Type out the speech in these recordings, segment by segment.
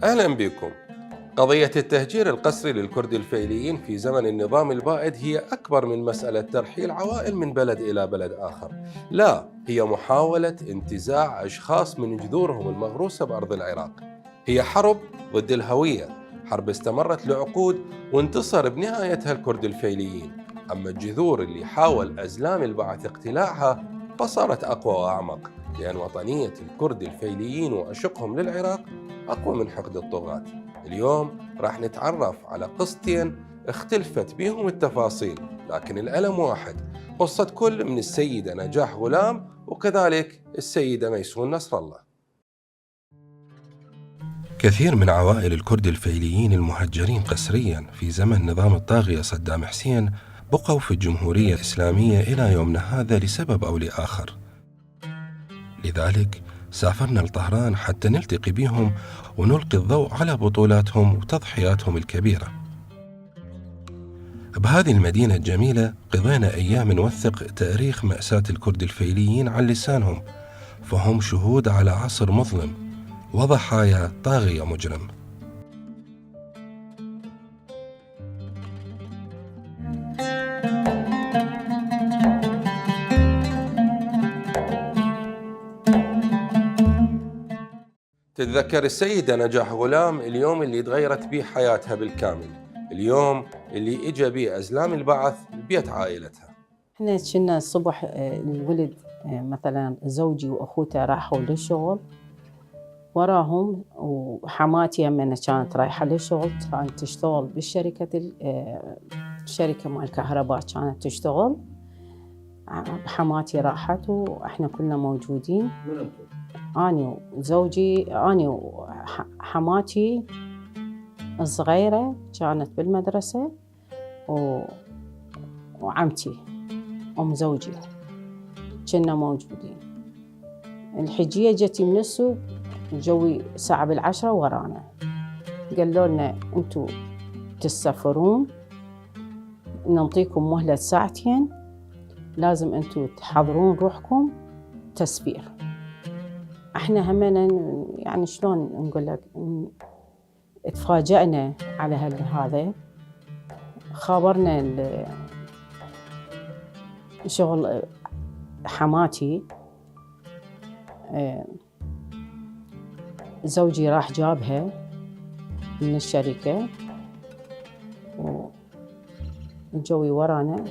أهلا بكم. قضية التهجير القسري للكرد الفيليين في زمن النظام البائد هي أكبر من مسألة ترحيل عوائل من بلد إلى بلد آخر. لا، هي محاولة انتزاع أشخاص من جذورهم المغروسة بأرض العراق. هي حرب ضد الهوية، حرب استمرت لعقود وانتصر بنهايتها الكرد الفيليين. أما الجذور اللي حاول أزلام البعث اقتلاعها فصارت أقوى وأعمق، لأن وطنية الكرد الفيليين وعشقهم للعراق أقوى من حقد الطغاة. اليوم راح نتعرف على قصتين اختلفت بهم التفاصيل، لكن الألم واحد، قصة كل من السيدة نجاح غلام وكذلك السيدة ميسون نصر الله. كثير من عوائل الكرد الفيليين المهجرين قسريا في زمن نظام الطاغية صدام حسين بقوا في الجمهورية الإسلامية إلى يومنا هذا لسبب أو لآخر. لذلك سافرنا لطهران حتى نلتقي بهم ونلقي الضوء على بطولاتهم وتضحياتهم الكبيرة. بهذه المدينة الجميلة قضينا أيام نوثق تاريخ مأساة الكرد الفيليين عن لسانهم، فهم شهود على عصر مظلم وضحايا طاغية مجرم. تتذكر السيدة نجاح غلام اليوم اللي تغيرت به حياتها بالكامل، اليوم اللي اجى به أزلام البعث ببيت عائلتها. احنا كنا الصبح الولد مثلا زوجي واخوته راحوا للشغل وراهم، وحماتي يمنا كانت رايحة للشغل، كانت تشتغل بالشركة الشركة مال الكهرباء كانت تشتغل. حماتي راحت واحنا كلنا موجودين، أنا وزوجي، أنا وحماتي الصغيرة كانت بالمدرسة وعمتي أم زوجي كنا موجودين. الحجية جتي من السوق جوي ساعة بالعشرة ورانا، قالوا لنا أنتوا تسافرون نعطيكم مهلة ساعتين، لازم أنتوا تحضرون روحكم تسفير. احنا همنا يعني شلون نقول لك، تفاجأنا على هذا، خابرنا شغل حماتي، زوجي راح جابها من الشركة وجوي ورانا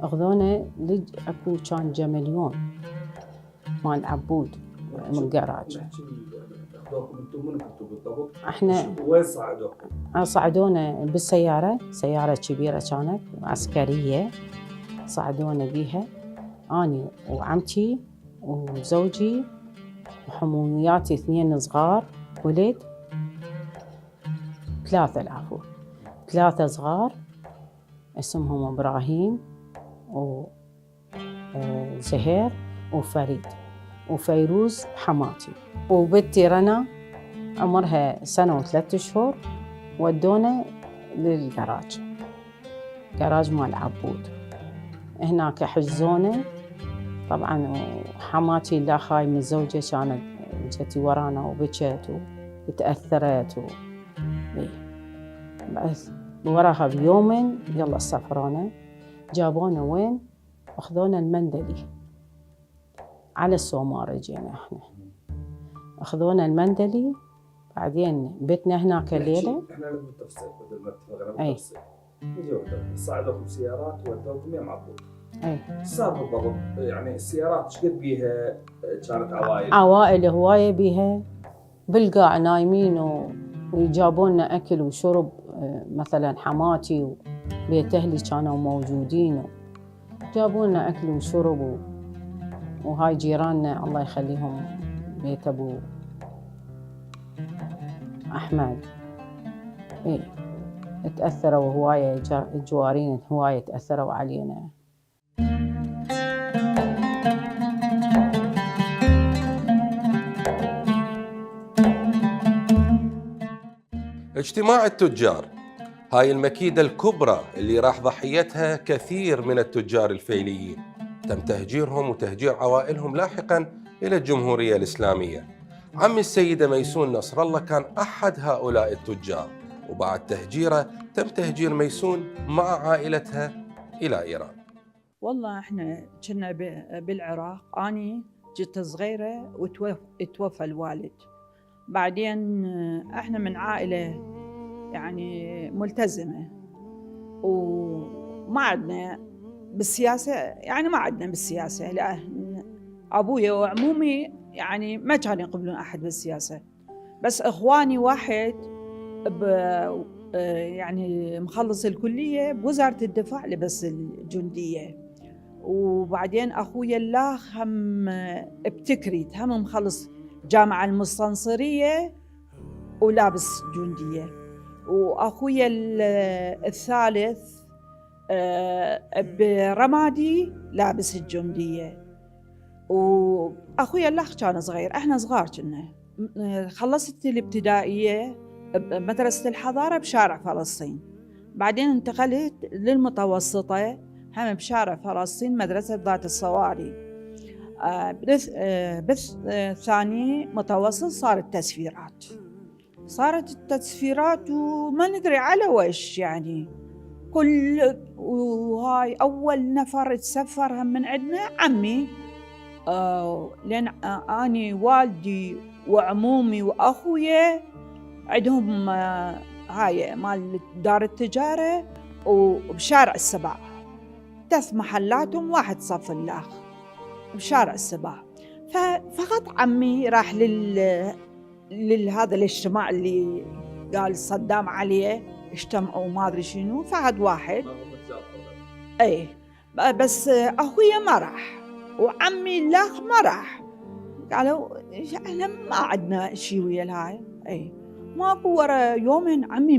أخذونا أكو كان جمليون مال عبود من الجراج. احنا وين صعدوكم؟ صعدونا بالسيارة، سيارة كبيرة كانت عسكرية، صعدونا بيها أنا وعمتي وزوجي وحموياتي 2 صغار ولد، 3 صغار اسمهم إبراهيم وزهير وفريد وفيروز حماتي، وبنتي رنا عمرها 1 سنة و3 أشهر. ودونا للجراج، جراج مال عبود، هناك حجزونا طبعا. وحماتي لا خاي من الزوجة كانت جتي ورانا وبكت وتأثرت بس وراها بيومين يلا سافرونا، جابونا وين؟ أخذونا المندلي على السومار. جينا احنا أخذونا المندلي، بعدين بتنا هناك الليلة. احنا بالتفصيل بدل ما اتفقنا بالتفصيل. يجوكم صعدوكم سيارات ودوكم يا معقول. اي صار بالضبط يعني السيارات ايش قد بيها كانت عوائل؟ عوائل هواية بيها بالقاع نايمين ويجابون لنا أكل وشرب. مثلا حماتي وبيت أهلي كانوا موجودين جابوا لنا أكل وشرب وهاي جيراننا الله يخليهم بيت أبو أحمد. إيه تأثروا هواية، الجوارين هواية تأثروا علينا. اجتماع التجار، هاي المكيدة الكبرى اللي راح ضحيتها كثير من التجار الفيليين، تم تهجيرهم وتهجير عوائلهم لاحقا إلى الجمهورية الإسلامية. عمي السيدة ميسون نصر الله كان أحد هؤلاء التجار، وبعد تهجيره تم تهجير ميسون مع عائلتها إلى إيران. والله احنا كنا بالعراق، اني جيت صغيره وتوفى الوالد. بعدين احنا من عائله يعني ملتزمه وما عندنا بالسياسه، يعني ما عندنا بالسياسه، لأن ابويا وعمومي يعني ما كانوا يقبلون احد بالسياسه، بس اخواني واحد يعني مخلص الكليه بوزاره الدفاع لبس الجنديه، وبعدين اخويا اللاخ هم بتكريت هم مخلص جامعة المستنصرية ولابس جندية، واخويا الثالث برمادي لابس الجندية، واخويا الاخ كان صغير، احنا صغار كنا. خلصت الابتدائية بمدرسة الحضارة بشارع فلسطين، بعدين انتقلت للمتوسطة هم بشارع فلسطين مدرسة ذات الصواري. بث ثاني متوسط صارت التسفيرات وما ندري على وش يعني. وهاي أول نفر تسفر هم من عندنا عمي، لأن أني والدي وعمومي وأخويا عندهم هاي مال دار التجارة وبشارع السباع، 3 محلاتهم واحد صف الآخر بشارع السباع. ففقط عمي راح لهذا الاجتماع اللي قال صدام عليه اجتمعوا ما ادري شنو، فهد واحد اي، بس اخويا ما راح وعمي الاخ ما راح، قالوا احنا ما عندنا شيء ويا الهاي. اي ماكو ورا يومين عمي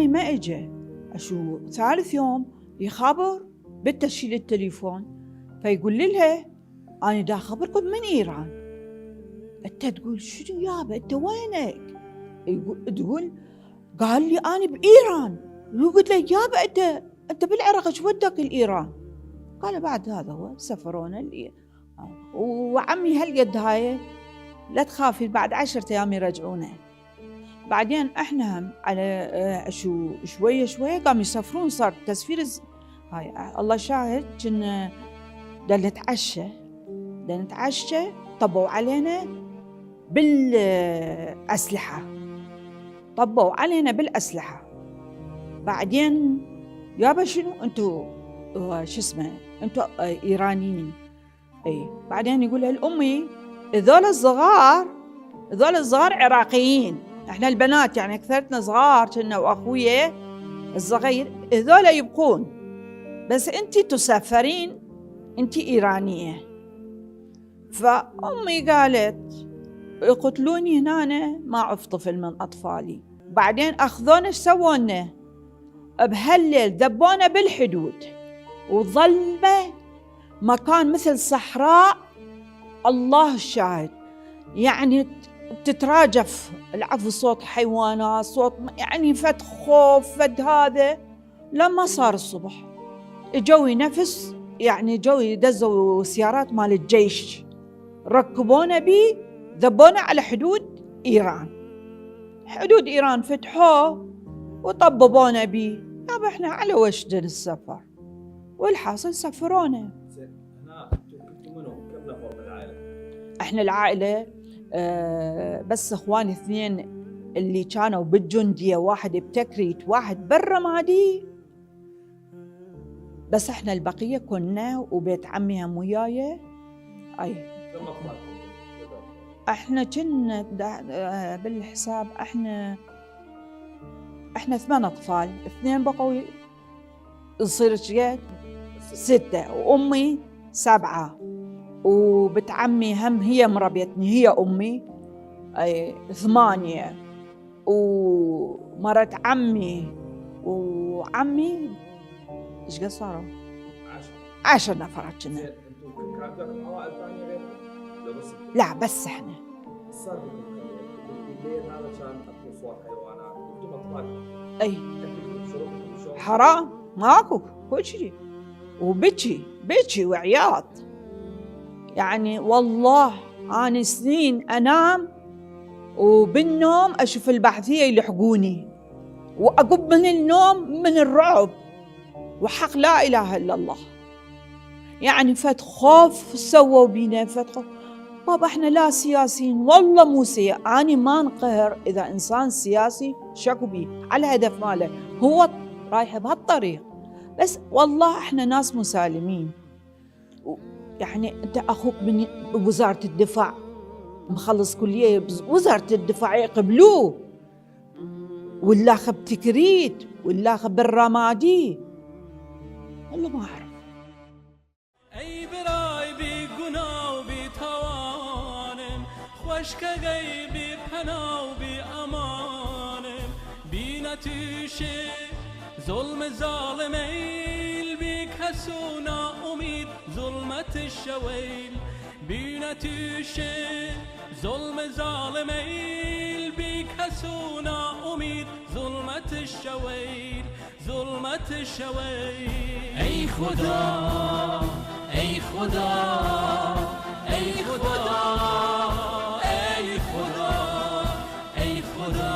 ما اجى اشو ثالث يوم يخابر بالتشيل التليفون فيقول لها أنا دا خبركم من إيران. أنت تقول شنو يابا أنت وينك؟ تقول قال لي أنا بإيران. قلت له يابا أنت بالعراق شو ودك الإيران؟ قال بعد هذا هو سفرونا وعمي هالقد هاي لا تخافي بعد 10 أيام يرجعونا. بعدين احنا هم على شويه قام يسافرون، صار تسفير هاي الله شاهد. كنا نتعشى طبوا علينا بالأسلحة، بعدين يابا شنو انتو شو اسمه انتو ايرانيين. اي بعدين يقول لأمي هذول الصغار عراقيين، احنا البنات يعني اكثرتنا صغار كنا واخويا الصغير، هذول يبقون بس انتي تسافرين انتي ايرانيه. فامي قالت يقتلوني هنا ما اعرف طفل من اطفالي. بعدين اخذونا ايش سوونا بهالليل ذبونا بالحدود، وظلمه مكان مثل صحراء الله الشاهد، يعني تتراجف العفو صوت حيوانات، صوت يعني فد خوف فد هذا. لما صار الصبح جوي نفس يعني جوي دزوا سيارات مال الجيش ركبونا بي ذبونا على حدود إيران فتحوه وطببونا بي. يابا احنا على وشد السفر والحاصل سفرونا. هنا كنتوا منو؟ كم نفر بالعائلة؟ احنا العائلة بس اخواني 2 اللي كانوا بالجندية، واحد بتكريت واحد بالرمادي، بس احنا البقية كنا وبيت عمي هم وياي. اي كم اطفال؟ احنا كنا بالحساب احنا 8 اطفال، 2 بقوا يصير شقد 6 وامي 7 وبنت عمي هم هي مربيتني هي امي 8 ومرت عمي وعمي ايش قد صاروا؟ 10 نفرات كنا. انتم كان عندكم عوائل ثانيه غيرها؟ لا بس احنا صار بالليل هذا كان اكو صوت حيوانات، انتم اطفال اي اكلكم شربكم شو؟ حرام ماكو كل شيء، وبكي وعياط. يعني والله أنا سنين أنام وبالنوم أشوف البعثية يلحقوني وأقب من النوم من الرعب، وحق لا إله إلا الله. يعني فت خوف سووا بينا، فت خوف. بابا احنا لا سياسيين، والله مو سياسي، أنا ما انقهر إذا إنسان سياسي شكو بيه على الهدف ماله هو رايح بهالطريق، بس والله احنا ناس مسالمين. يعني انت اخوك من وزارة الدفاع مخلص كلية وزارة الدفاع يقبلوه، ولا خب تكريت ولا خب الرمادي، والله ما اعرف. ای برای بی گناه و بی توانم، خوش که غیبی پناه و بی امانم، بی نتیشه ظلم ظالم ایل، بی کسونا امید ظلمت الشویل، بی نتیشه ظلم ظالم ایل، بی کسونا امید ظلمت الشویل، ظلمت الشویل. ای خدا ای خدا ای خدا ای خدا ای خدا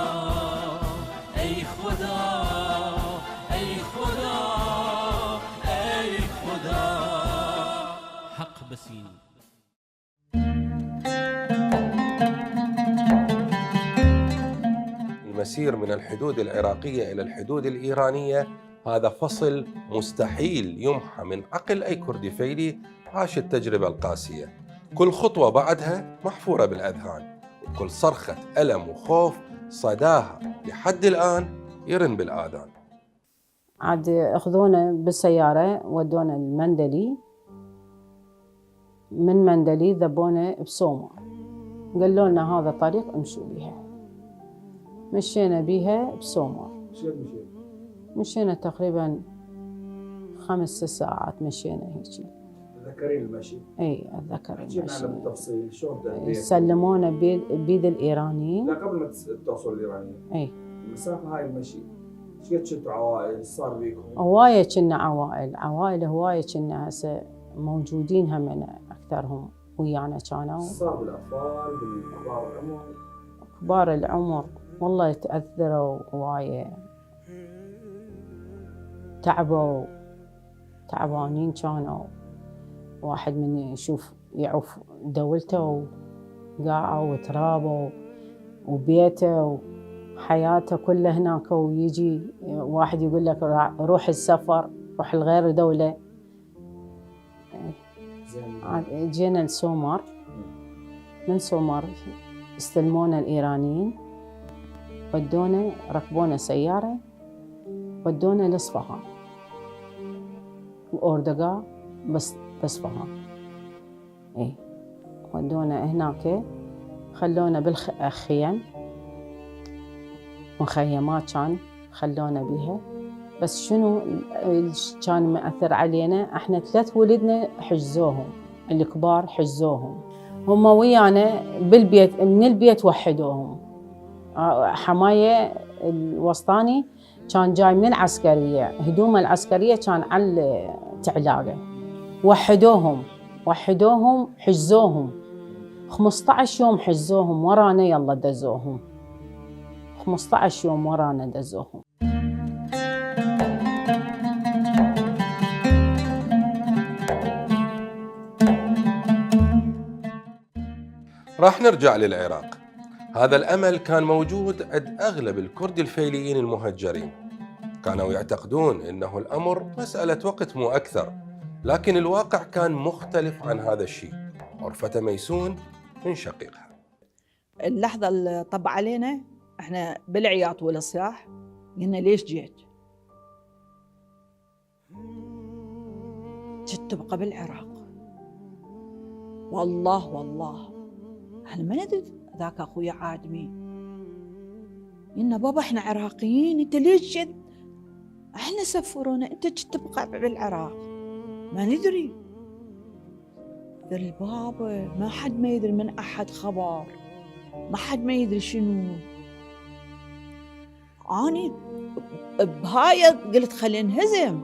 ای خدا ای خدا ای خدا حق بسین. المسير من الحدود العراقية إلى الحدود الإيرانية هذا فصل مستحيل يمحى من عقل أي كردي فيلي عاش التجربة القاسية. كل خطوة بعدها محفورة بالأذهان، وكل صرخة ألم وخوف صداها لحد الآن يرن بالآذان. عاد أخذونا بالسيارة ودونا المندلي، من مندلي ذبونا بسومر، قالوا لنا هذا طريق امشوا بيها. مشينا بيها بسومر، مشينا تقريبا 5 ساعات مشينا هيك. تذكرين المشي؟ اي اتذكر احكي لنا المشي. بالتفصيل شلون تأديت؟ سلمونا بيد الايرانيين. لا قبل ما توصلوا الايرانيين. اي المسافة هاي المشي ايش قد كنتوا عوائل صار بيكم؟ هواية كنا عوائل هواية كنا هسه موجودين همنا اكثرهم ويانا كانوا. صار بالاطفال بالكبار العمر؟ كبار العمر والله يتأثروا هواية، تعبانين كانوا. واحد من يشوف يعوف دولته وقاعوا وترابوا وبيته وحياته كلها هناك، ويجي واحد يقول لك روح السفر، روح لغير دولة. جينا لسومر، من سومر استلمونا الإيرانيين، ودونا ركبونا سيارة ودونا لإصفهان وأردقا بس بإصفهان. إيه ودونا هناك، خلونا بالخيم، مخيمات كان خلونا بيها. بس شنو كان مأثر علينا؟ احنا 3 ولدنا حجزوهم، الكبار حجزوهم، هم ويانا بالبيت، من البيت وحدوهم. حماية الوسطاني كان جاي من العسكرية، هدومه العسكرية كان على تعلاقه، وحدوهم حجزوهم 15 يوم، حجزوهم ورانا يلا دزوهم 15 يوم ورانا دزوهم. راح نرجع للعراق. هذا الأمل كان موجود عند أغلب الكرد الفيليين المهجرين. كانوا يعتقدون أنه الأمر مسألة وقت مو أكثر، لكن الواقع كان مختلف عن هذا الشيء. عرفة ميسون من شقيقها. اللحظة اللي طب علينا احنا بالعياط والصياح، قلنا ليش جيت؟ جيت تبقى بالعراق. والله احنا ما ندري ذاك اخويا عادمي. قلنا بابا احنا عراقيين، انت ليش جيت؟ احنا سفرونا، انت جيت تبقى بالعراق. ما ندري. قال بابا ما حد ما يدري من احد خبر، ما حد ما يدري شنو. أني بهاي قلت خلينا نهزم.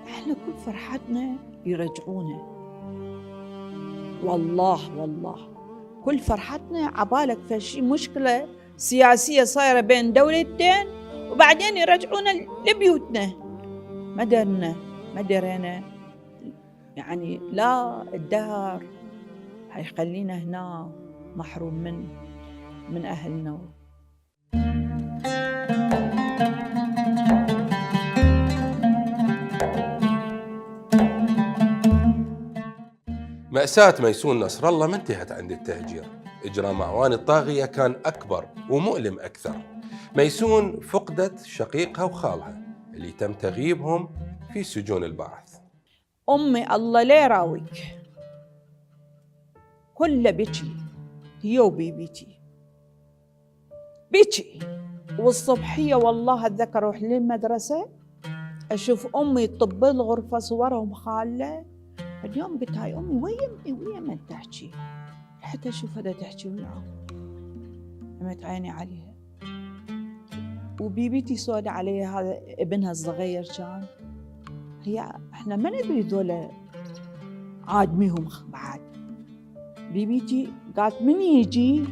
احنا كل فرحتنا يرجعونا. والله كل فرحتنا عبالك فشي مشكلة سياسية صايرة بين دولتين وبعدين يرجعونا لبيوتنا. ما درينا يعني لا الدهر هيخلينا هنا محروم من أهلنا. مأساة ميسون نصر الله ما انتهت عند التهجير. إجرام أعوان الطاغية كان أكبر ومؤلم أكثر. ميسون فقدت شقيقها وخالها اللي تم تغييبهم في سجون البعث. أمي الله لا يراويك كله بكي، هي وبيبيتي بكي. والصبحية والله أتذكر أروح للمدرسة أشوف أمي تطب الغرفة صورهم خالة. اليوم قلت هاي أمي ويا من تحكي، حتى أشوف هذا تحكي وياها. عمت عيني عليها. وبيبيتي سودة عليها، هذا ابنها الصغير كان. هي احنا ما ندري ذولا عادميهم بعد. بيبيتي قالت من يجي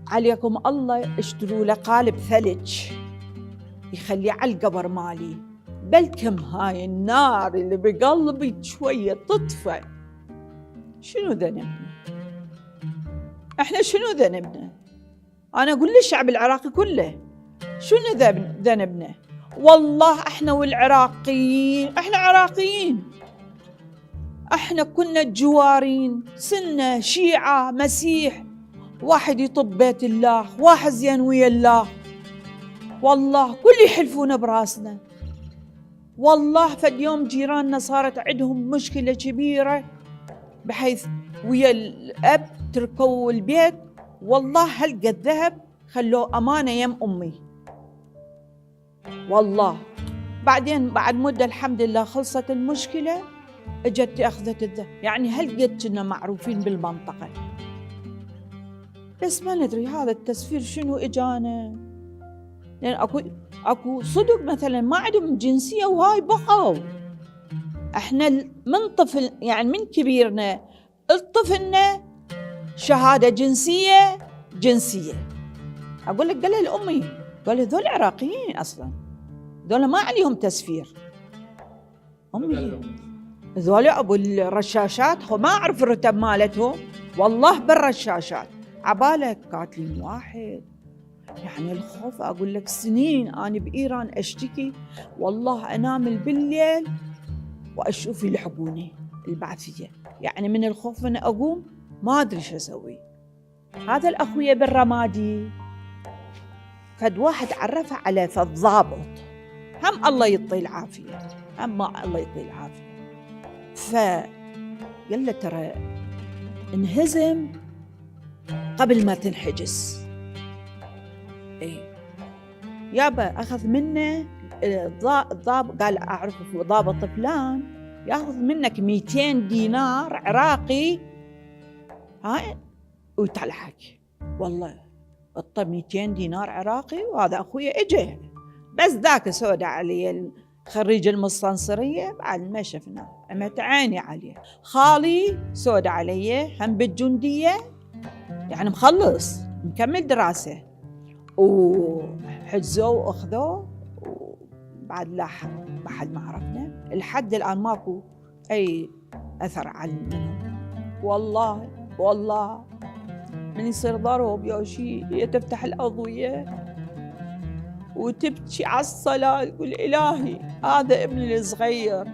عليكم الله اشتروا له قالب ثلج يخليه على القبر مالي، بلكم هاي النار اللي بقلبي شوية تطفى. شنو ذنبنا؟ احنا شنو ذنبنا؟ انا اقول للشعب العراقي كله شنو ذنبنا؟ والله احنا والعراقيين، احنا عراقيين، احنا كنا جوارين، سنة شيعة مسيح، واحد يطب بيت الله، واحد زين ويا الله. والله كل يحلفون براسنا. والله فد يوم جيراننا صارت عندهم مشكلة كبيرة بحيث ويا الأب تركوا البيت، والله هلقى الذهب خلوه أمانة يم أمي. والله بعدين بعد مدة الحمد لله خلصت المشكلة، اجت أخذت الذهب. يعني هلقد كنا معروفين بالمنطقة، بس ما ندري هذا التسفير شنو إجانا. لأن أكو صدق مثلا ما عندهم جنسية وهاي بقوا. احنا من طفل يعني من كبيرنا الطفلنا شهادة جنسية. أقول لك قال لأمي، قال لي ذول عراقيين أصلا، ذول ما عليهم تسفير. أمي ذول أبو الرشاشات، هو ما أعرف الرتب مالتهم، والله بالرشاشات. عبالك قاتلين واحد. يعني الخوف أقول لك سنين أنا بإيران أشتكي، والله أنام بالليل وأشوف يلحقوني البعثية. يعني من الخوف من أقوم ما أدري شو أسوي. هذا الأخوية بالرمادي فد واحد عرفه على فد ضابط، هم الله يعطيه العافية، الله يعطيه العافية. فقال له ترى انهزم قبل ما تنحجز. يابا أخذ منه الضابط، قال أعرف ضابط فلان يأخذ منك 200 دينار عراقي هاي ويطلعك. والله الطب 200 دينار عراقي. وهذا أخويا إجا بس ذاك سودة علي خريج المستنصرية، بعد ما شفنا عمت عيني عليه. خالي سودة علي هم بالجندية، يعني مخلص مكمل دراسة، وحجزوه وأخذوه وبعد لا حد ما عرفنا لحد الآن ماكو أي أثر عنهم. والله من يصير ضرب يا شيء هي تفتح الأضوية وتبكي على الصلاة تقول إلهي هذا ابني الصغير،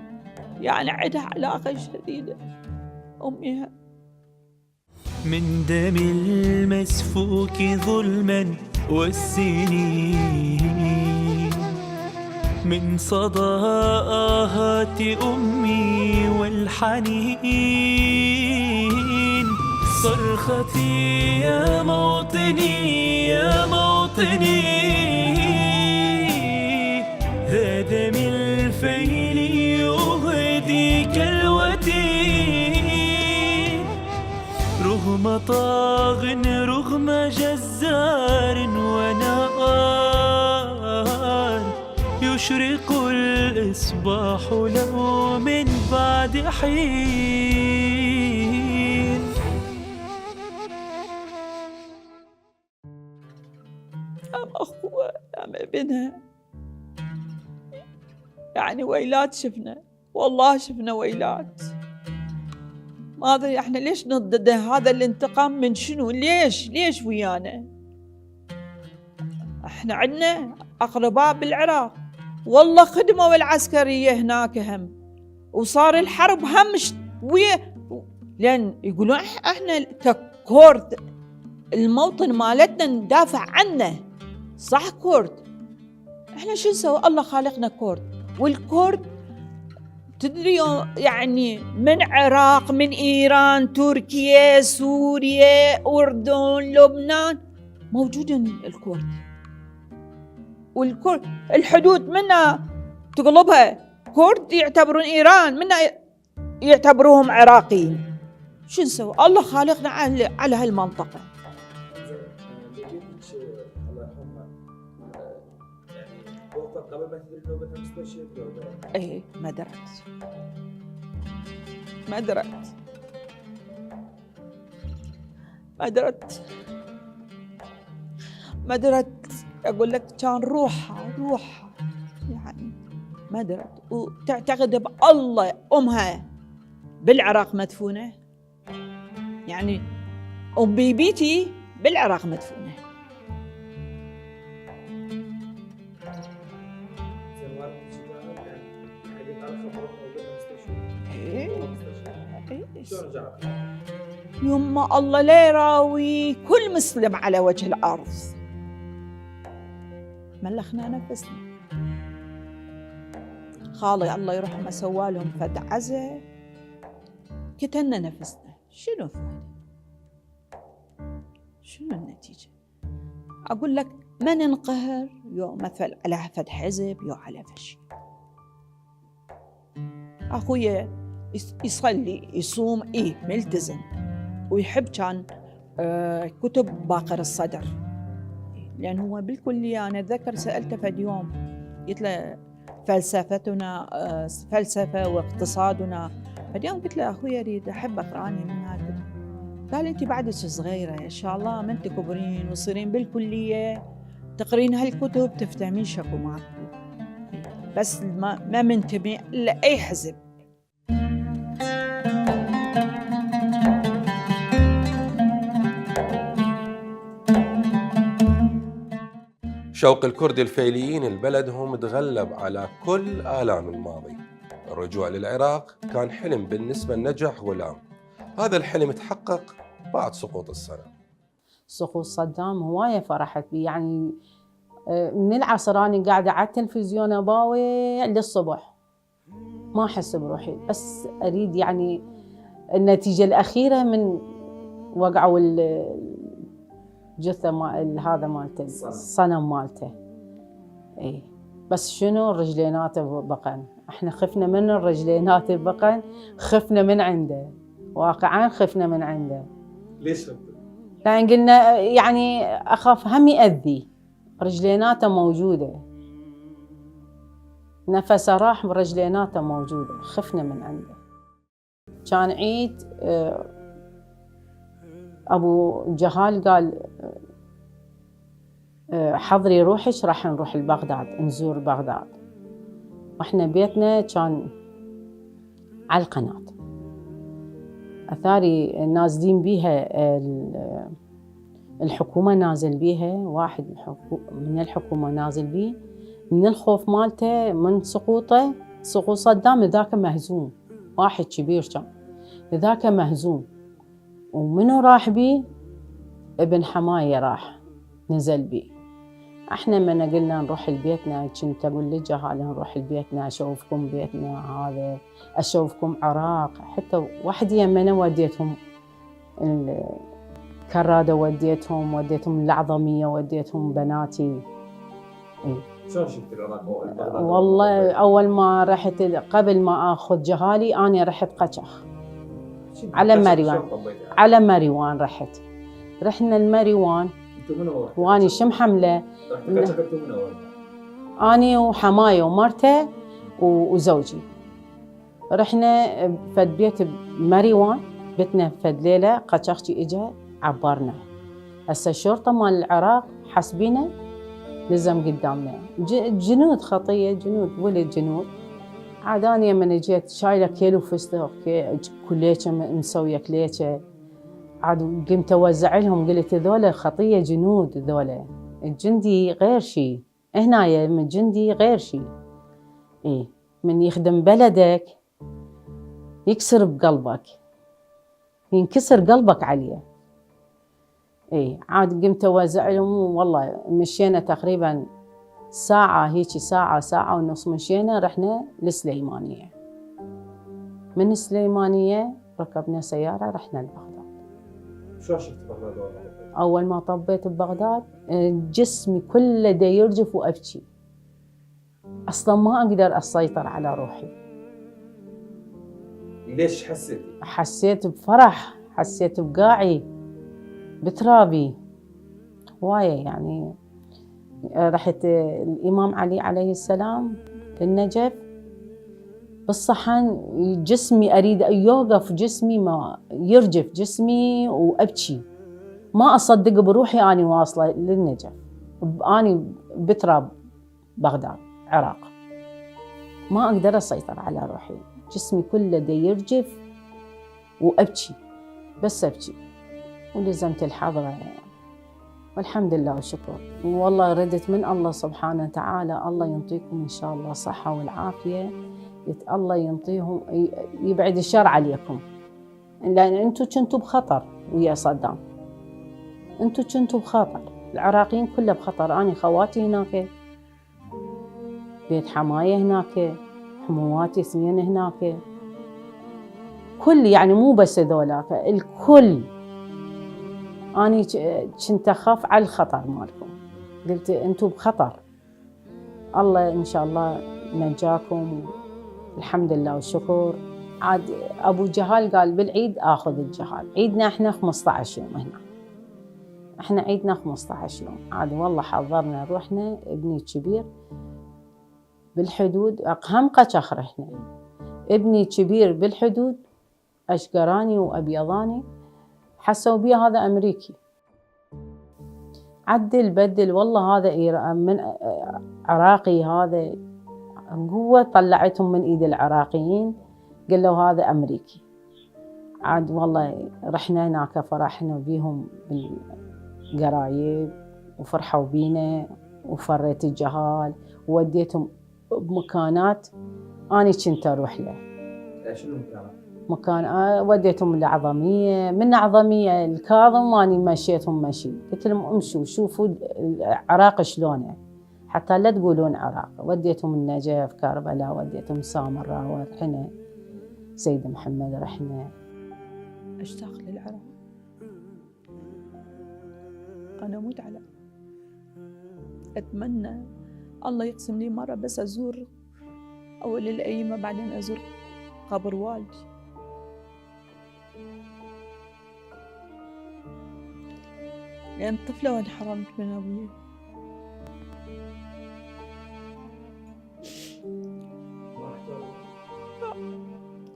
يعني عندها علاقة شديدة أمها. من دم المسفوك ظلما والسنين، من صدى آهات أمي والحنين، صرختي يا موطني يا موطني، ذا دم الفيل يهدي كالوتي، رغم طاغ رغم جزار ونار، يشرق الإصباح له من بعد حين. أم أخوة أم ابنها، يعني ويلات شفنا، والله شفنا ويلات. ما أدري إحنا ليش نضد هذا الانتقام من شنو؟ ليش ويانا؟ إحنا عندنا أقرباء بالعراق، والله خدموا العسكرية هناك هم، وصار الحرب هم ويا، لأن يقولون إحنا ككرد الموطن مالتنا ندافع عنه، صح كرد، إحنا شو نسوي؟ الله خالقنا كرد، والكرد تدري يعني من عراق، من إيران، تركيا، سوريا، أردن، لبنان موجودين الكرد. والكرد الحدود منا تقلبها كرد يعتبرون إيران، منا يعتبروهم عراقيين. شو نسوي؟ الله خالقنا على هالمنطقة. الله يرحمها يعني وقفت قبل ما تدري نوبتها مستشفى ولا؟ ايه ما درت اقول لك كان روحها يعني ما درت، وتعتقد بالله امها بالعراق مدفونه، يعني ام بيبيتي بالعراق مدفونه. يما الله لا يراوي كل مسلم على وجه الأرض. ملخنا نفسنا، خالي الله يرحمه سوالهم فد عزة، كتلنا نفسنا. شنو فايدة؟ شنو النتيجة؟ أقول لك ما ننقهر يو مثل على فد حزب يو على فشي. أخويا يصلي يصوم ملتزم ويحب كان كتب باقر الصدر، لأن هو بالكلية أنا أتذكر سألته فد يوم قلت له فلسفتنا فلسفة واقتصادنا، فد يوم قلت له أخويا أريد أحب أقرأني من هالكتب. قال أنت بعدك صغيرة إن شاء الله من تكبرين وتصيرين بالكلية تقرين هالكتب تفتهمين شكو معكم، بس ما منتمي إلا أي حزب. شوق الكرد الفيليين لبلدهم تغلب على كل آلام الماضي. الرجوع للعراق كان حلم بالنسبة لنجح غلام، هذا الحلم تحقق بعد سقوط الصنم. سقوط صدام هواية فرحت بي، يعني من العصر أنا قاعدة على التلفزيون أباوع للصبح ما أحس بروحي، بس أريد يعني النتيجة الأخيرة من وقعوا الجثة هذا مالته الصنم مالته. إيه بس شنو الرجلينات بقن، احنا خفنا من الرجلينات بقن، خفنا من عنده، واقعا خفنا من عنده. ليش؟ لأن قلنا يعني أخاف هم يأذي، رجليناته موجودة، نفسه راح برجليناته موجودة، خفنا من عنده. كان عيد أبو جهال قال حضري روحش راح نروح لبغداد نزور بغداد، واحنا بيتنا كان على القناة، أثاري نازلين بيها الحكومة نازل بيها، واحد من الحكومة نازل بيه من الخوف مالته من سقوط صدام. ذاك مهزوم، واحد كبير كان، ذاك مهزوم. ومنو راح بيه؟ ابن حماية راح نزل بيه. احنا من قلنا نروح لبيتنا، كنت اقول للجهال نروح لبيتنا، اشوفكم بيتنا هذا، اشوفكم عراق. حتى واحد يمنا وديتهم الكرادة، وديتهم العظمية، وديتهم بناتي. شلون شفت العراق والله اول ما رحت، قبل ما اخذ جهالي انا رحت قچخ على مريوان. على مريوان رحنا المريوان. انتم منو؟ واني شم حمله، رحت قچخ انتم منو؟ اني وحمايه ومرته وزوجي. رحنا فد بيت بمريوان، بيتنا فد ليله قچخجي اجا عبرنا. هسه الشرطه مال العراق حاسبينا لزم قدامنا جنود خطيه، جنود ولد جنود. عاد اني من جيت شايله كيلو فستق، كليشه مسويه كليشه. عاد قمت اوزع لهم، قلت ذولا خطيه جنود، ذولا الجندي غير شيء، هنايا من الجندي غير شيء. من يخدم بلدك يكسر بقلبك، ينكسر قلبك عليه. عاد قمت اوزع لهم. والله مشينا تقريبا ساعة، هيك ساعة ونص مشينا، رحنا للسليمانية. من السليمانية ركبنا سيارة رحنا لبغداد. شو شفت بغداد؟ أول ما طبيت ببغداد جسمي كله دا يرجف وأبكي، أصلا ما أقدر أسيطر على روحي. ليش حسيتي؟ حسيت بفرح، حسيت بقاعي بترابي هواية. يعني رحت الإمام علي عليه السلام النجف بالصحن، جسمي أريد يوقف، جسمي ما يرجف جسمي وأبكي، ما أصدق بروحي أني واصلة للنجف. أني بتراب بغداد عراق، ما أقدر أسيطر على روحي، جسمي كله دا يرجف وأبكي، بس أبكي. ولزمت الحضرة والحمد لله والشكر. والله ردت من الله سبحانه وتعالى، الله ينطيكم إن شاء الله صحة والعافية، الله ينطيهم، يبعد الشر عليكم، لأن أنتم كنتوا بخطر ويا صدام، أنتم كنتوا بخطر، العراقيين كله بخطر. أنا خواتي هناك، بيت حماية هناك، حمواتي اثنين هناك، كل يعني مو بس ذولاك، الكل. أنا كنت أخاف على الخطر مالكم، قلت أنتم بخطر، الله إن شاء الله نجاكم، الحمد لله والشكر. عاد أبو جهال قال بالعيد آخذ الجهال، عيدنا إحنا 15 يوم هنا، إحنا عيدنا 15 يوم. عاد والله حضرنا روحنا، ابني الكبير بالحدود، أقهم قچخ رحنا، ابني الكبير بالحدود أشقراني وأبيضاني، حسوا بيه هذا أمريكي، عدل بدل، والله هذا من عراقي، هذا قوة طلعتهم من إيد العراقيين، قالوا هذا أمريكي. عاد والله رحنا هناك، فرحنا بيهم بالقرايب وفرحوا بينا، وفريت الجهال ووديتهم بمكانات أنا كنت أروح له. شنو المكانات؟ مكان وديتهم العظمية، من عظمية الكاظم واني مشيتهم مشي، قلت لهم امشوا شوفوا العراق شلونه، حتى لا تقولون عراق. وديتهم النجف، كربلاء، وديتهم سامراء، ورحنا سيد محمد، رحنا. أشتاق للعراق، أنا أموت على، أتمنى الله يقسم لي مرة بس أزور أول الأيمة، بعدين أزور قبر والدي. لأن طفلة وانحرمت من أبوي.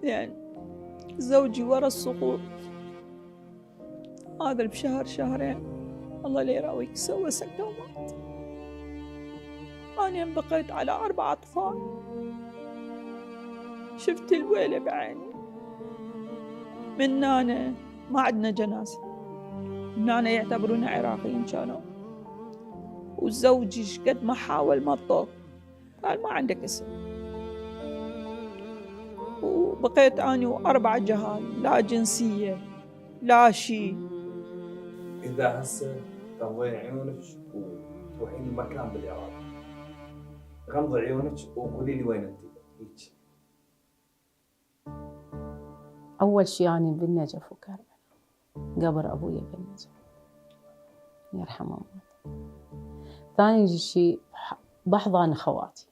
يعني زوجي ورا السقوط، هذا بشهر شهرين الله لا يراويك سوى سكتة ومات. أنا بقيت على 4 أطفال، شفت الويلة بعيني. من أنا ما عندنا جنازة، هنا يعتبرون عراقيين كانوا. وزوجي قد ما حاول ما طاق، قال ما عندك اسم. وبقيت أنا و4 جهال، لا جنسية لا شيء. اذا هسه تغضين عيونك وتروحين المكان بالعراق، غمضي عيونك وقولي لي وين انت هيك. أول شيء أنا بالنجف وكربلاء، قبر أبويا بالنجف يرحمه الله. ثاني شيء بحضن خواتي،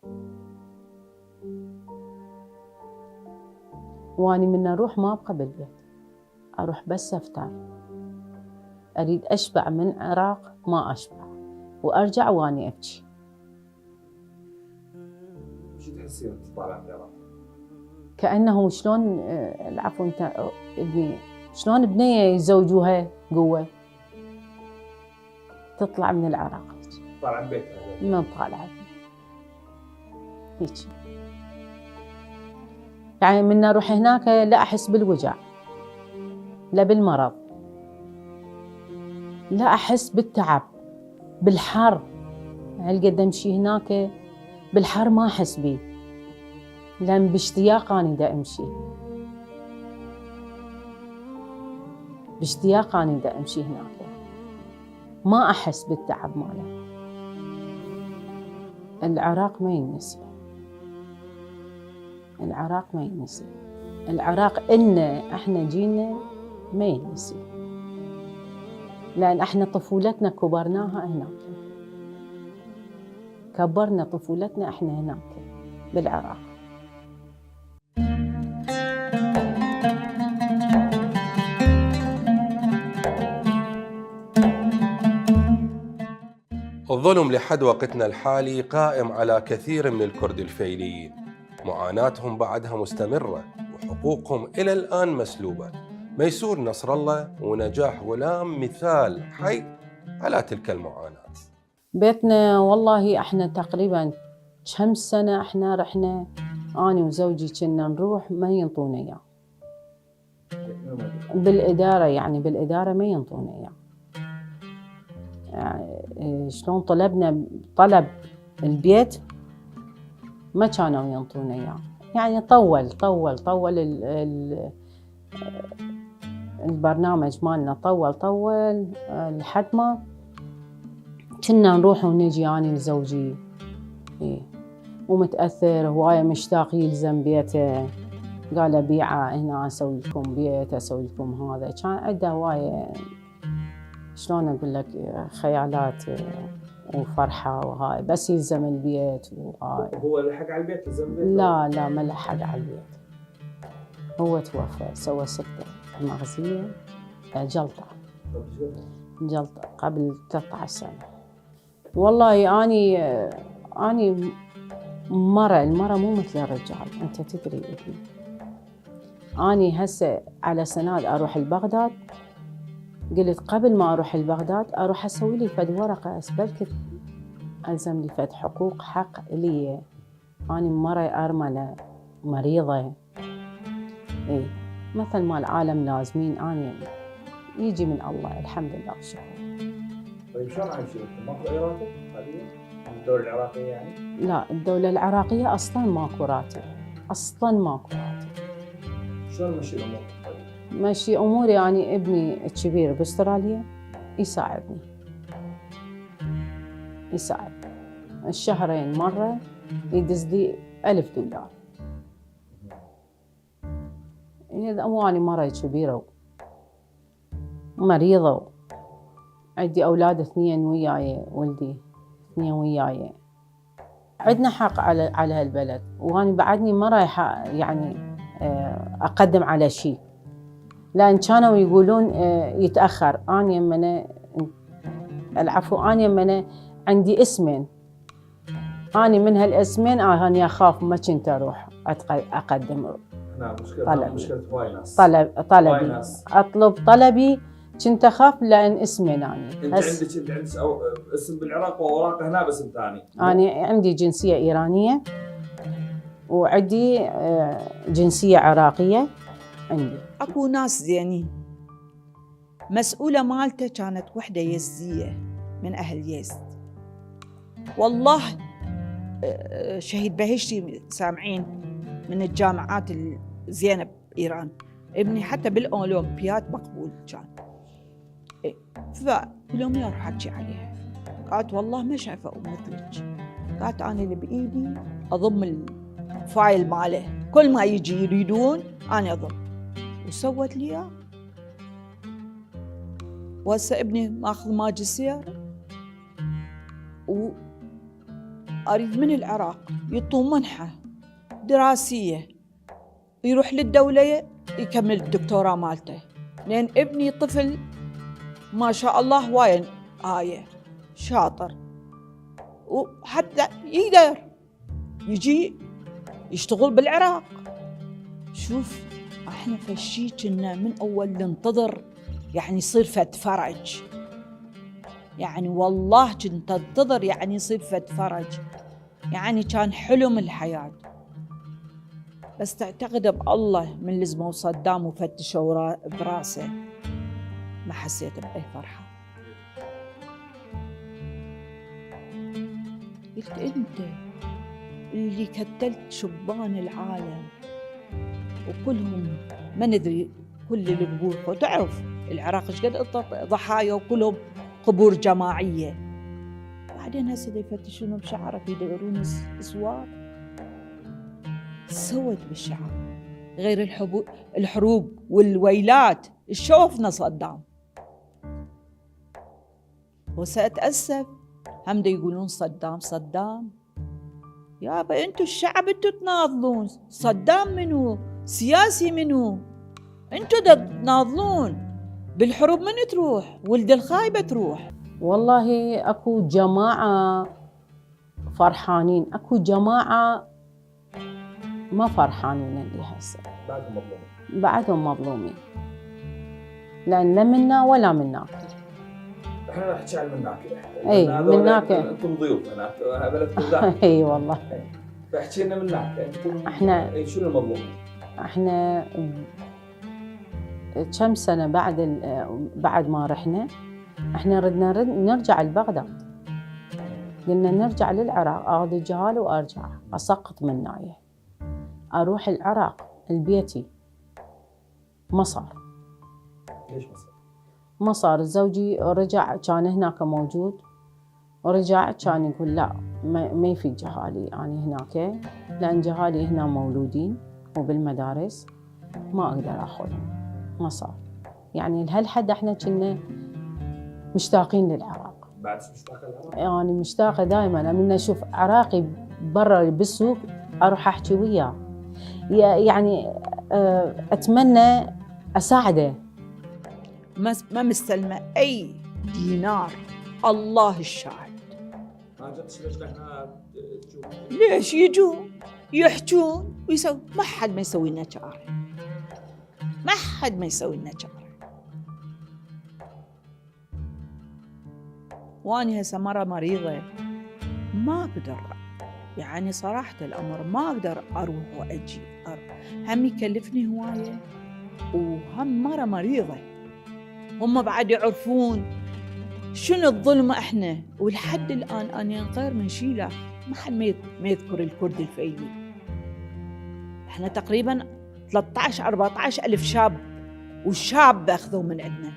واني من اروح ما ابقى بالبيت، اروح بس افطر، اريد اشبع من عراق ما اشبع، وارجع واني ابكي. شو تحسين وانت طالعه من العراق؟ كانه شلون العفو انت ابني، شلون بنيه يزوجوها قوه تطلع من العراق طالعه من بيتها من طالعه هيك. يعني من اروح هناك لا احس بالوجع، لا بالمرض، لا احس بالتعب، بالحر. هالقد امشي هناك بالحر ما احس بيه، لان باشتياق اني دا امشي، باشتياق اني دا امشي هناك، ما احس بالتعب ماله. العراق ما ينسي، العراق ما ينسي، العراق إلنا احنا جينا ما ينسي، لأن احنا طفولتنا كبرناها هناك، كبرنا طفولتنا احنا هناك بالعراق. الظلم لحد وقتنا الحالي قائم على كثير من الكرد الفيليين، معاناتهم بعدها مستمرة وحقوقهم إلى الآن مسلوبة. ميسور نصر الله ونجاح غلام مثال حي على تلك المعاناة. بيتنا والله احنا تقريبا كم سنة احنا رحنا، أنا وزوجي كنا نروح ما ينطونا إياه بالإدارة، يعني بالإدارة ما ينطونا إياه. يعني شلون طلبنا طلب البيت ما كانوا ينطونا إياه، يعني طول البرنامج مالنا، طول لحد ما كنا نروح ونجي أنا وزوجي. إيه ومتأثر هواية، مشتاق يلزم بيته، قال أبيعه هنا أسوي لكم بيت، أسوي لكم هذا. كان عنده هواية شلون أقول لك خيالات وفرحة وهاي، بس يلزم البيت وهاي. هو لحق على البيت لزم البيت؟ لا ما لحق على البيت، هو توفى سوى سكتة مغزية، جلطة قبل 13 سنة. والله أني المرأة مو مثل الرجال، أنت تدري ابني. أني هسه على سناد أروح لبغداد، قلت قبل ما أروح لبغداد أروح أسوي لي فد ورقة أسبلك ألزم لي فد حقوق حق لي. أنا مرة أرملة مريضة، إيه مثل ما العالم لازمين، أنا يجي من الله الحمد لله والشكر. طيب شلون عايشين؟ ماكو اي راتب حاليا؟ الدولة العراقية يعني؟ لا الدولة العراقية أصلاً ماكو راتب، أصلاً ماكو راتب. شلون مشي الأمور؟ ماشي أموري. يعني ابني الكبير بأستراليا يساعدني الشهرين مرة يدز لي $1000. إذا أمواني مرة كبيرة ومريضة، عندي أولاد 2 وياي، ولدي 2 وياي، عندنا حق على هالبلد، وأنا بعدني ما رايحة يعني أقدم على شيء، لأن كانوا يقولون يتأخر. أنا يمنا العفو، أنا يمنا عندي اسمين، أنا من هالاسمين أنا أخاف ما كنت أروح أقدم طلبي أطلب طلبي، كنت أخاف لأن اسمين أنا. أنت عندك اسم بالعراق وأوراق هنا باسم ثاني؟ أنا عندي جنسية إيرانية وعندي جنسية عراقية. عندي اكو ناس زينين مسؤولة مالته كانت وحدة يزدية من أهل يزد. والله شهيد بهشتي سامعين من الجامعات الزينة بإيران، ابني حتى بالأولمبياد مقبول كان. فاليوم يروح أحكي عليها، قالت والله ما شايفة أم مثلك. قالت أنا اللي بإيدي أضم الفايل ماله، كل ما يجي يريدون أنا أضم، وسوت لي إياه. وهسه ابني ماخذ ماجستير وأريد من العراق يطون منحة دراسية يروح للدولة يكمل الدكتوراه مالته، لأن ابني طفل ما شاء الله وايد شاطر، وحتى يقدر يجي يشتغل بالعراق. شوف احنا فشي كنا من اول ننتظر يعني يصير فد فرج، يعني والله كنت انتظر يعني يصير فد فرج، يعني كان حلم الحياة. بس تعتقد بالله من لزموا صدام وفتشوا براسه ما حسيت بأي فرحة. قلت أنت اللي كتلت شبان العالم وكلهم ما ندري كل القبور، تعرف العراق ايش قد ضحايا وكلهم قبور جماعية. بعدين هسه يفتشون بشعرك يدورون اسوار سود بالشعر، غير الحروب والويلات شوفنا صدام. وسأتأسف هم يقولون صدام يابا انتو الشعب انتو تناضلون، صدام منو؟ سياسي منو؟ انتو تناضلون بالحروب من تروح؟ ولد الخايبة تروح. والله اكو جماعة فرحانين، اكو جماعة ما فرحانين اللي هسه بعدهم مظلومين، لأن لا منا ولا مناك. احنا راح نحكي عن مناك. اي مناك انتم ضيوف، انا بلدكم ذاك. اي والله. فاحكي لنا مناك انتم احنا شنو المظلوم؟ احنا كم سنة بعد ما رحنا احنا ردنا نرجع لبغداد، قلنا نرجع للعراق، اخذ الجهال وارجع اسقط من نايه اروح العراق لبيتي. ما صار. ليش ما صار؟ ما صار. زوجي رجع كان هناك موجود، ورجع كان يقول لا ما في جهالي أنا هناك، لأن جهالي هنا مولودين وبالمدارس ما أقدر أخذهم. ما صار. يعني لهالحد احنا كنا مشتاقين للعراق. بعد مشتاقة للعراق؟ يعني مشتاقة دائما، من أشوف عراقي برا بالسوق أروح أحكي وياه، يعني أتمنى أساعده. ما مستلمة أي دينار، الله الشاهد. ما جبتش ليش احنا تشوف؟ ليش يجون يحجون ويسوي؟ ما حد ما يسوي لنا شعار، ما حد ما يسوي لنا شعار. وأنا هسه مرة مريضة ما أقدر، يعني صراحة الأمر ما أقدر أروح وأجي، هم يكلفني هواية وهم مرة مريضة. هم بعد يعرفون شنو الظلم احنا، ولحد الآن أنا غير من شيلة ما حد ما يذكر الكرد الفيلي. احنا تقريبا 13-14 ألف شاب وشاب أخذوا من عندنا.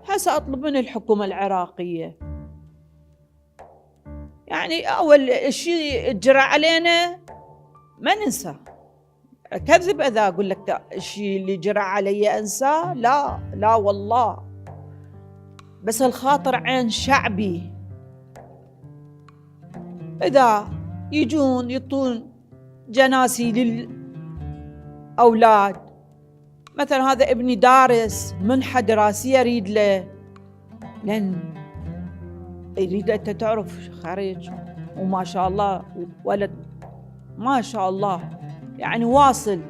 هسه أطلب من الحكومة العراقية، يعني أول شيء جرى علينا ما ننسى. أكذب إذا أقول لك الشيء اللي جرى علي أنساه، لا والله، بس الخاطر عين شعبي. إذا يجون يطون جناسي للأولاد، مثلا هذا ابني دارس منحة دراسية أريد له، لأن يريد أنت تعرف خارج، وما شاء الله ولد ما شاء الله يعني واصل.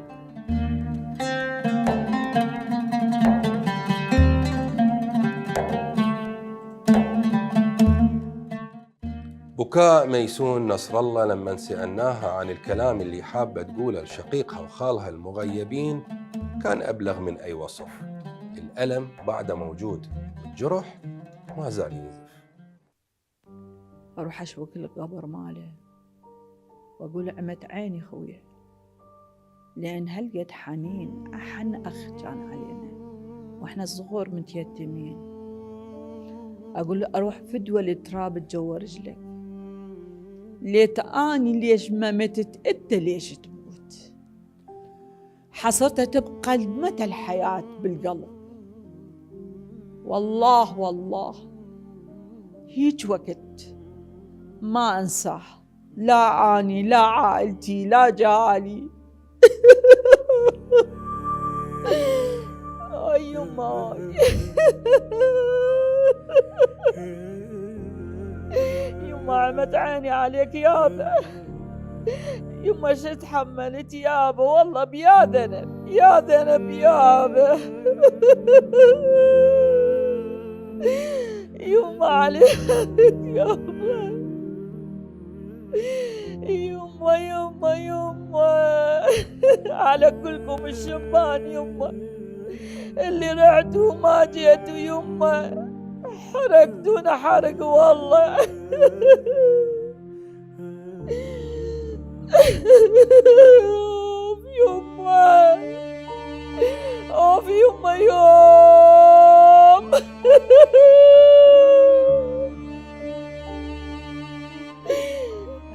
بكاء ميسون نصر الله لما سألناها عن الكلام اللي حابة تقوله لشقيقها وخالها المغيبين كان أبلغ من أي وصف. الألم بعد موجود، الجرح ما زال ينزف. أروح أشوك القبر ماله وأقول عمت عيني خويا، لأن هلقد حنين أحن أخ كان علينا وإحنا صغور متيتمين. أقول له أروح فدوة التراب تجوى رجلك، ليت أني ليش ما متت أنت ليش تموت؟ حصرتها تبقى متى الحياة بالقلب. والله هيج وقت ما أنساه، لا أني لا عائلتي لا جالي. يماي يما عمت عيني عليك يابا، يما شو تحملت يابا، والله بيا ذنب يا ذنب يابا. يما عليك يابا، يما على كلكم الشبان يما اللي رعتوا ما جيتوا يما، حرقتونا حرق والله. يما اوف يما يوم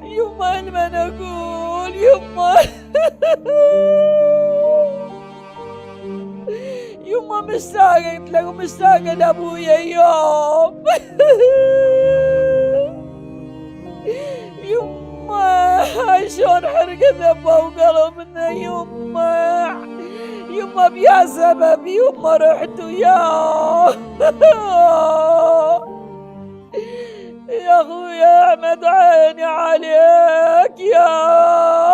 يما من اقول يما يما مشتاقة لك ومشتاقة لابويا يوم. يما شلون حرقت ذبه وقلبنا يما بيا سبب يما رحت وياه. يا اخويا احمد عيني عليك يا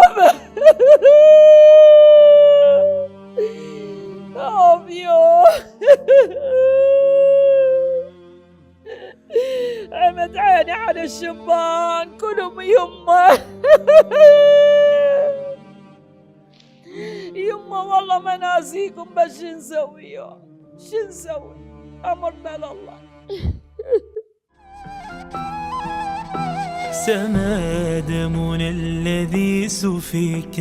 أبيو. عمد عيني على الشبان كلهم يما. يما والله ما ناسيكم، بس شو نسوي أمرنا لله. سما دمنا الذي سفك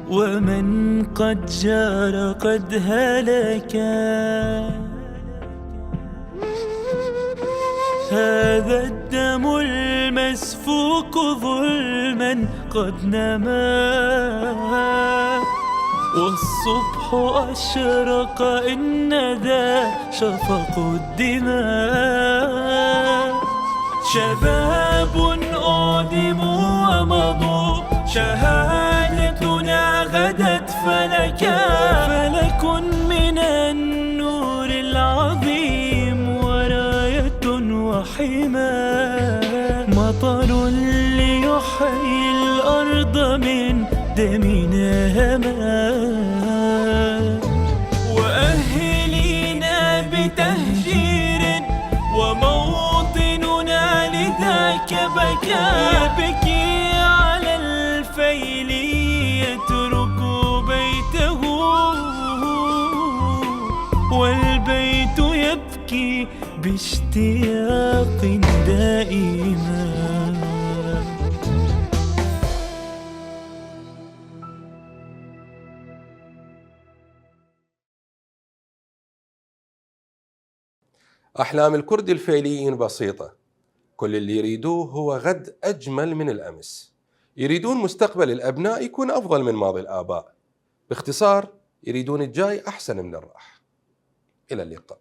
ومن قد جار قد هلك، هذا الدم المسفوك ظلما قد نما، والصبح أشرق إن ذا شفق الدماء. شباب أودموا ومضوا، شهادتنا غدت فلك من النور العظيم وراية وحماة، مطر ليحيي الأرض من دمنا هما، وأهلينا بتهجير وموطننا لذاك بكى، يبكي على الفيل يترك بيته، والبيت يبكي باشتياق دائما. أحلام الكرد الفعليين بسيطة، كل اللي يريدوه هو غد أجمل من الأمس، يريدون مستقبل الأبناء يكون أفضل من ماضي الآباء، باختصار يريدون الجاي أحسن من الراح. إلى اللقاء.